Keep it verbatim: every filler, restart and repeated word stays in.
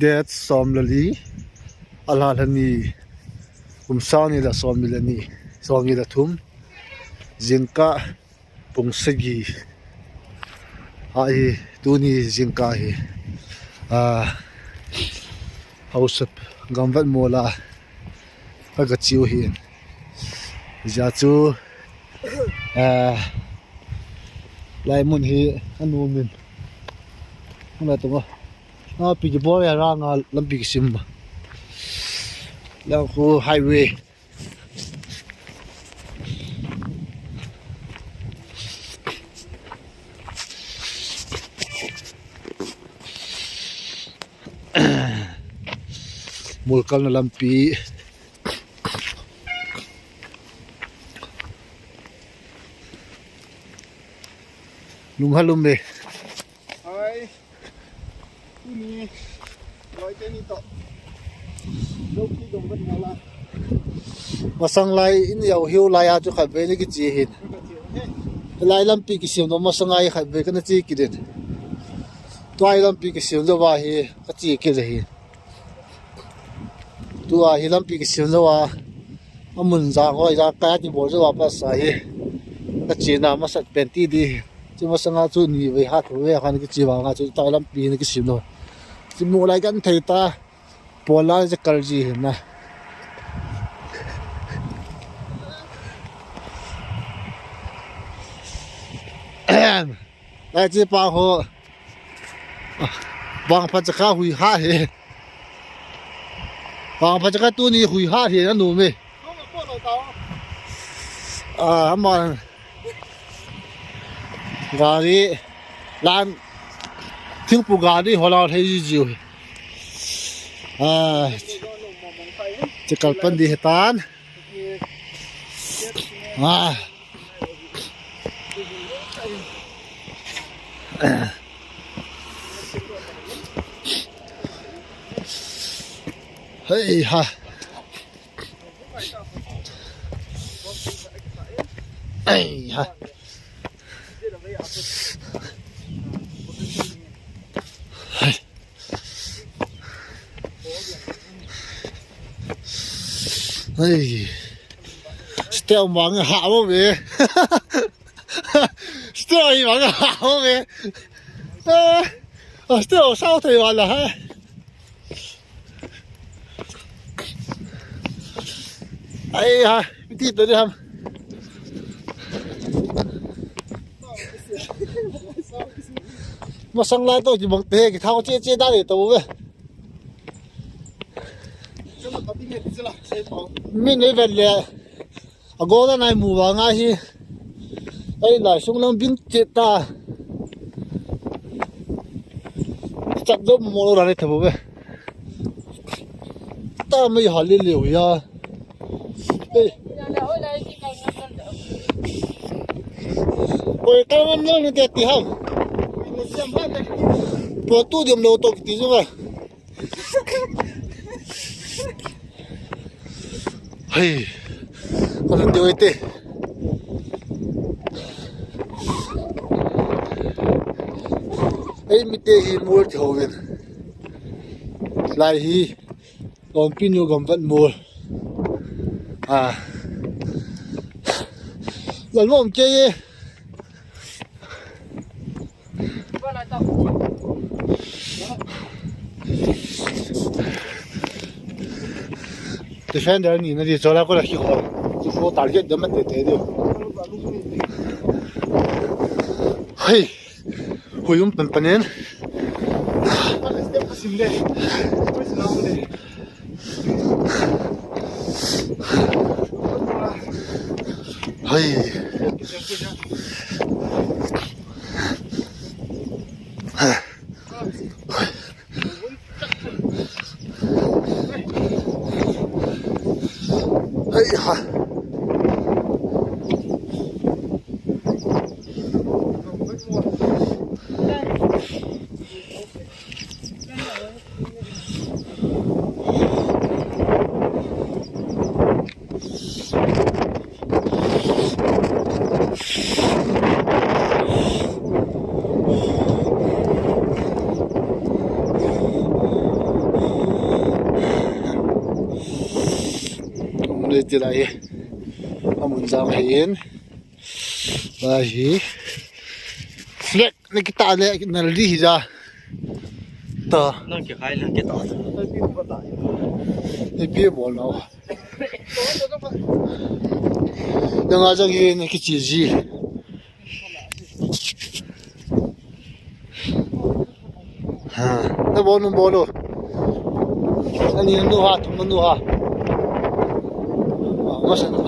Date som le li, alha lha ni, kum sang ni le som ni le ni, som ni le thum, jingkah pung sagi. Ahi, tuni jingkah hi, ah, hausap gamvat mola, ka ka chiu hin. Hijeh chun, ah, lai mun hi anu min. Hung lai tung a. Ah, pi ki bol ya ra nga lampi kisim ba. Lang khu highway. Mulkal na lampi. Lum ha lum le. Hai. Tuni, loi teni to. Lopi gamvat mola. Masang lai in yau hiu lai a chu khatvei ni kichi hin. Lai lampi kisim no masang ai khatvei kana chi kidin. Tua hi lampi kisim lo va hi kachi kile hi. Tua hi lampi kisim lo a. Amun jang hoi jang kaya ti bol jo apa sa hi. Ka china masat pen ti di. Chi masanga chu ni ve ha thu ve khan ki chi vanga chu tai lampi ni kisim lo. Chi mu lai kan thei ta. Pola je kal ji hin na. Lai chi pa ho. Bang pha chakha hui ha he. Bang pha chakha tuni hui ha he na nu me. Ah, ama. Gari lan thingpu gari hola thei ji ji. Ah. Chakal pan di hetan. Ah. Hei ha. Hei ha. Hei. Hei. Step mang ha bo be. Step mang ha bo be. Ah, step sao thei wala ha. Ai ha, iti to di ham. Masang lai to ki bang te ki thao che che da le to ve. Min ei vet le. Agoda nai mu vanga hi. Ei lai sung lang bin che ta. Chat do mo lo ra le thabo ve. Ta mai ha le le ya. Ei. Oi, ta ngam lo ni te ti ham. Po tu diam lo to ti ju ba. Hei, ka lung deu ite. Ei, mite hi mol ti hovin. Lai hi, Longpinu gamvat mol. Ah. Lal mom ke ye. Defender ni na di chola ko la ki ho. Ki ho target da mate te di. Hey. Huyum pan panen. Step sim de. Hai. Hai ha. Ti lai hi. Amun jang hi in. Lai hi. Flag na kita le nal di hi ja. Ta. Nang kikhai nang kita. Ni pi bol nau. Nang a jang hi na kichi ji. Ha, na bol nu bol u. Ani nu ha, thum nu ha. Masa nu